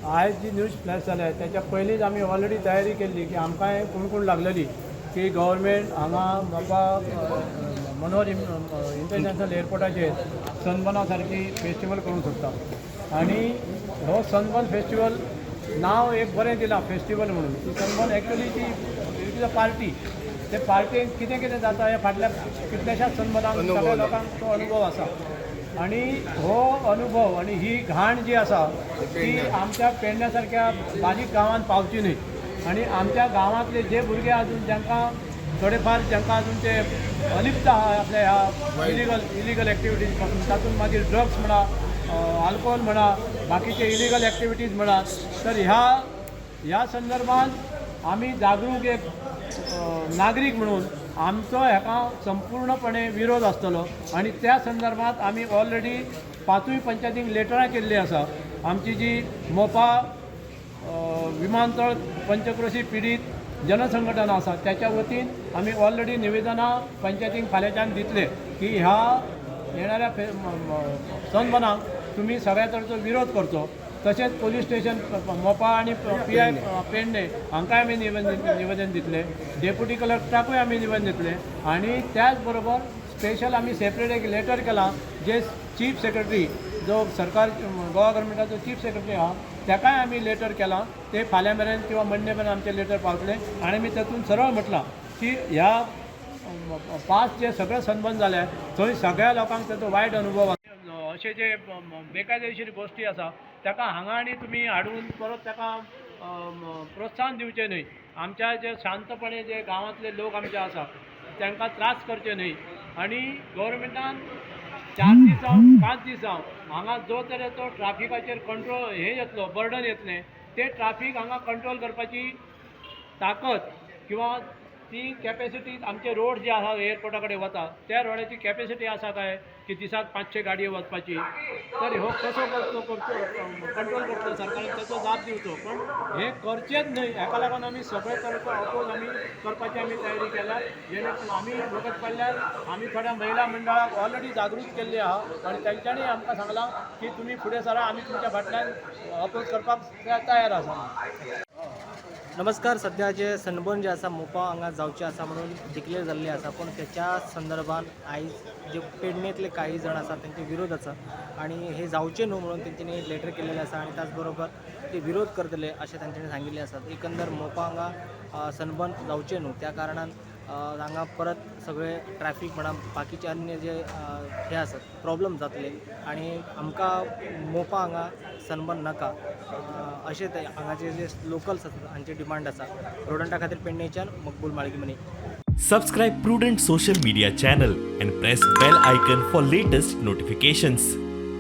आयज जी news flash जाल्या त्याच्या पयलींच आमी ऑलरेडी तयारी केल्ली की आमकांय कोण कोण लागलेली की गव्हर्मेंट हांगा मोपा मनोहर इंटरनॅशनल एअरपोर्टाचेर सनबर्ना सारकी फेस्टिवल करूंक सोदता. आनी हो सनबर्न फेस्टिवल नांव एक बरें दिलां फेस्टिवल म्हणून. ती सनबर्न एक्चुअली ती it is a party. ते पार्टीन कितें कितें जाता हें फाटल्या कितल्याशाच सनबर्नाक सगळ्या लोकांक तो अनुभव आसा. आणि हो अनुभव आणि ही घाण जी आसा ती आमच्या पेडण्या सारक्या बारीक गांवांत पावची न्हय. आणि आमच्या गांवांतले जे भुरगे अजून जांकां थोडे फार जांकां अजून ते अलिप्त आहा आपल्या ह्या इलिगल एक्टिविटीज पासून, तातूंत मागीर ड्रग्स म्हणा, आल्कोहोल म्हणा, बाकीचे इलिगल एक्टिविटीज म्हणा, तर ह्या ह्या संदर्भात आमी जागरूक एक नागरीक म्हणून आमचो हेका संपूर्णपणे विरोध आसतलो. आनी त्या संदर्भात आमी ऑलरेडी पांचूय पंचायतींक लेटरां केल्लीं आसा. आमची जी मोपा विमानतळ पंचक्रोशी पिडीत जनसंघटना आसा त्याच्या वतीन आमी ऑलरेडी निवेदनां पंचायतींक फाल्यांच्यान दितले की ह्या येणाऱ्या फे सनबर्नाक तुमी सगळ्या तरेचो विरोध करचो. तशेंच पोलीस स्टेशन मोपा आनी पी I Pedne हांकांय आमी निवेदन दितले, डेप्युटी कलेक्टराकूय आमी निवेदन दितले. आनी त्याच बरोबर स्पेशल आमी सेपरेट एक लेटर केलां जे चीफ सेक्रेटरी जो सरकार गोवा गव्हर्मेंटाचो चीफ सेक्रेटरी आहा ताकाय आमी लेटर केलां. ते फाल्यां मेरेन किंवा मंडे मेरेन आमचें लेटर पावतलें. आनी आमी तातूंत सरळ म्हटलां की ह्या पास्ट जे सगळे सनबर्न जाले थंय सगळ्या लोकांक ताचो वायट अनुभव आसा. अशे जे बेकायदेशीर गोश्टी आसा ताका हांगा आनी तुमी हाडून परत ताका प्रोत्साहन दिवचें न्हय. आमच्या जे शांतपणे जे गांवांतले लोक आमचे आसा तांकां त्रास करचे न्हय. आनी गव्हर्मेंटान 4 दीस जावं 5 दीस जावं हांगा जो तरेचो ट्राफिकाचेर कंट्रोल हें येतलो, बर्डन येतलें, ते ट्राफीक हांगा कंट्रोल करपाची ताकद किंवा ती कॅपेसिटी आमचे रोड जे आसा एअरपोर्टा कडेन वता त्या रोडाची कॅपेसिटी आसा काय की दिसाक 500 गाडयो वचपाची? तर हो कसो करचो करचो कंट्रोल करतलो सरकारान ताचो जाप दिवचो. पण हें करचेंच न्हय हेका लागून आमी सगळे तरेचो अपोज आमी करपाची आमी तयारी केल्या. जेणे करून आमी वगत पडल्यार आमी थोड्या महिला मंडळाक ऑलरेडी जागृत केल्ली आहा आनी तेंच्यांनी आमकां सांगलां की तुमी फुडें सरा, आमी तुमच्या फाटल्यान अपोज करपाक तयार आसा. नमस्कार. सध्या जे सनबर्न जे आसा मोपा हांगा जावचे आसा म्हणून डिक्लेअर जाल्ले आसा, पूण त्याच्या संदर्भात आयज जे पेडणेंतले काही जण आसा तेंचे विरोध आसा आणि हे जावचे न्हू म्हणून तेंच्यांनी लेटर केलेले आसा आणि त्याचबरोबर ते विरोध करतले अशें तांच्यांनी सांगिल्लें आसा. एकंदर मोपा हांगा सनबर्न जावचे न्हू त्या कारणान हांगा परत सगळे ट्रॅफिक म्हणा, बाकीचे अन्य जे हे आसात प्रॉब्लम जातले आणि आमकां मोपा हांगा सनबर्न नाका अशें ते हांगाचे जे लोकल्स आसात हांचे डिमांड आसा. प्रुडंटा खातीर पेडणेच्यान मकबूल माळगीमनी. Subscribe Prudent Social Media channel and press bell icon for latest notifications.